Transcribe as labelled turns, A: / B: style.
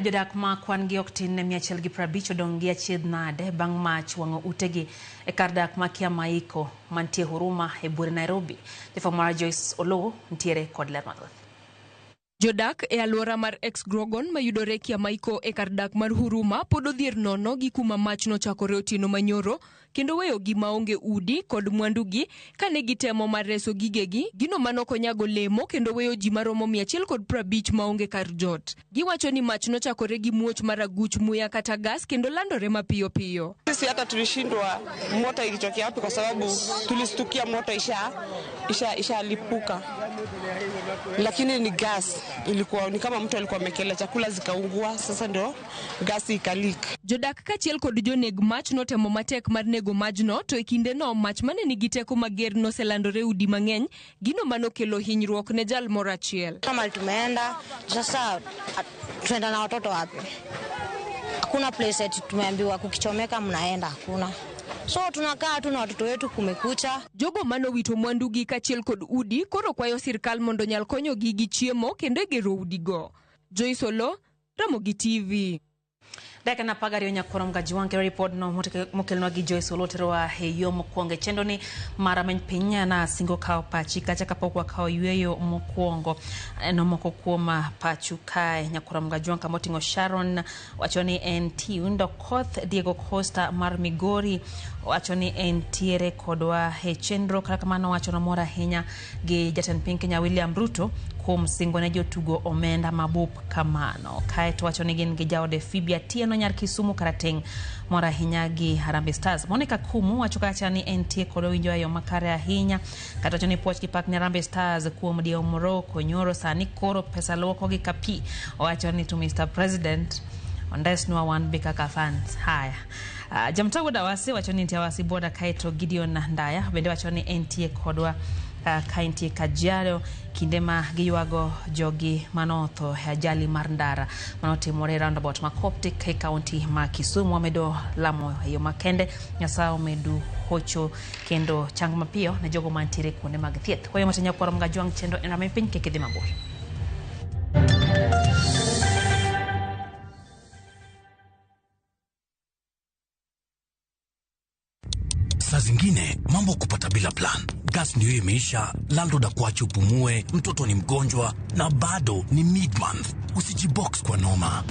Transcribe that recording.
A: Jodak ma kwan gi ok tin ne 150 odong' gi achiedh nade bang' mach wang'o utegi e kar dak ma Kiamaiko mantie Huruma e buore Nairobi. Jafwambo marwa Joyce Oloo ntiere kod ler mathoth.
B: Jodak e alwora mar Ex-Grogon mayudore Kiamaiko e kar dak mar Huruma pod odhier nono gi kuma mach nochakore otieno manyoro kendo weyogi maonge udi kod mwandugi kane gitemo mar reso gigegi, gino manokonyago lemo kendo weyo ji maromo 150 maonge kar jot. Giwacho ni mach nochakore gi muoch mar aguch muya kata gas kendo landore mapiyo piyo.
C: Sisi hata tulishindwa moto ilitokea wapi, kwa sababu tulistukia moto ishalipuka, lakini ni gas ilikuwa, ni kama mtu alikuwa amekelea chakula zikaungua, sasa ndio gas ikaleak.
B: Jodak kaachiel kod joneg mach notemo matek mar nego majno, to e kindeno mach mane nigi teko mager noselandore udi mang'eny, gino manokelo hinyruok ne jal moro achiel.
D: Kama tumeenda sasa, tuenda na watoto wapi? Hakuna place eti tumeambiwa kukichomeka mnaenda, hakuna. So tunakaa tu na watoto wetu, kumekucha.
B: Jogo manowito mwandugi kaachiel kod udi koro kwayo sirkal mondo onyal konyogi gi chiemo kendo e gero udigo. Joyce Oloo, Ramogi TV.
A: Dakika na 12 nyakoro mgajiwang kendo ripodno mokelnwa gi Joyce Oloo terowa e yo mokwongo e chenro ni mar Ameny Piny na singo kawo pachi kacha kapok wakawo yueyo mokwongo. Aneno moko kuom pachu kae nyakoro mgajiwang kama oting'o Sharon wacho ni en Tiundo Koth, Diego Costa mar Migori wacho ni entiere kodwa e chenro. Kata kamano wacho nomor ahinya gi jatend piny Kenya William Ruto kuom singo ne jotugo omenda mabup kamano. Kaeto wacho ni gin gi jaode Phoebe Atieno nyar Kisumu Karateng' mor ahinya gi Harambee Stars. Monica Kumu wacho kacha ni entie kodwa winjo e yo makare ahinya. Kata wacho ni puoch gi pak ne Harambee Stars kuom diewo Morocco nyoro sani koro pesa luoko gi ka pi. Owacho ni to Mr President ondesnwa wan be kaka fans. Haya. Jamta wuod Awasi wacho ni nitie Awasi boda kaeto Gideon Ndaya bende wacho ni entie kodwa ka entie Kajiado kinde ma giywago jogi manotho e ajali mar ndara manotimore e roundabout ma Coptic e kaunti ma Kisumu. Wamedo lamo e yo makende, Nyasaye omedu hocho kendo chang mapiyo ne jogo mantiere kuonde mag thieth. Kwayo matin nyakwaro Mgajwang' chenro en Rameny Piny, kik idhi mabor.
E: Saa zingine mambo kupata bila plan. Gas ndio imeisha, landlord akuache upumue, mtoto ni mgonjwa na bado ni mid month. Usijibox kwa noma.